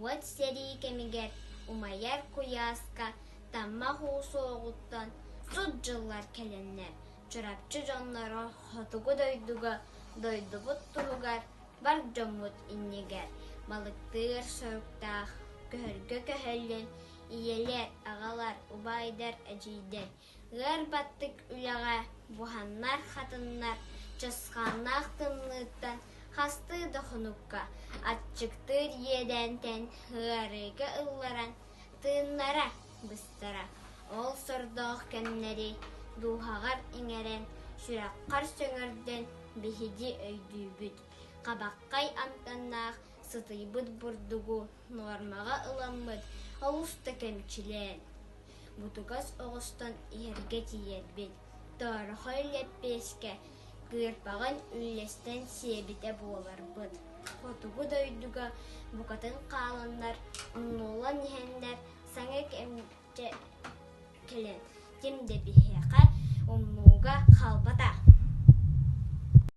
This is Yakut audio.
Уот сэрии кэмигэр умайар куйааска таммах уу суоҕуттан сут дьыллар кэлэннэр, Чурапчы дьонноро хотугу дойдуга дойдубут туһугар бар дьоммут иннигэр балыктыыр соруктаах көһөргө көһөллөн ийэлэр, аҕалар, убайдар, эдьиийдэр ыар баттык үлэҕэ буһаннар-хатыннар чысхааннаах тымныыттан хастыы да хонукка аччыктыыр иэдээнтэн ыарыыга ылларан тыыннара быстара. Ол сордоох кэмнэри дууһаҕар иҥэрэн, сүрэххэр сөҥөрдөн биһиги өйдүүбүт. Хабаххай амтаннаах сытыйбыт бурдугу нуормаҕа ыламмыт олус да кэмчилээн, бутугас оҕустан иһэргэ тиийэрбит. Тоорохой лэппиэскэ кыырпаҕын үллэстэн сиэбитэ буоларбыт. Хотугу дойдуга букатын хааланнар, умнуллан иһэннэр саҥа кэмчэ кэлэн, ким да биһиэхэ умнууга хаалбата.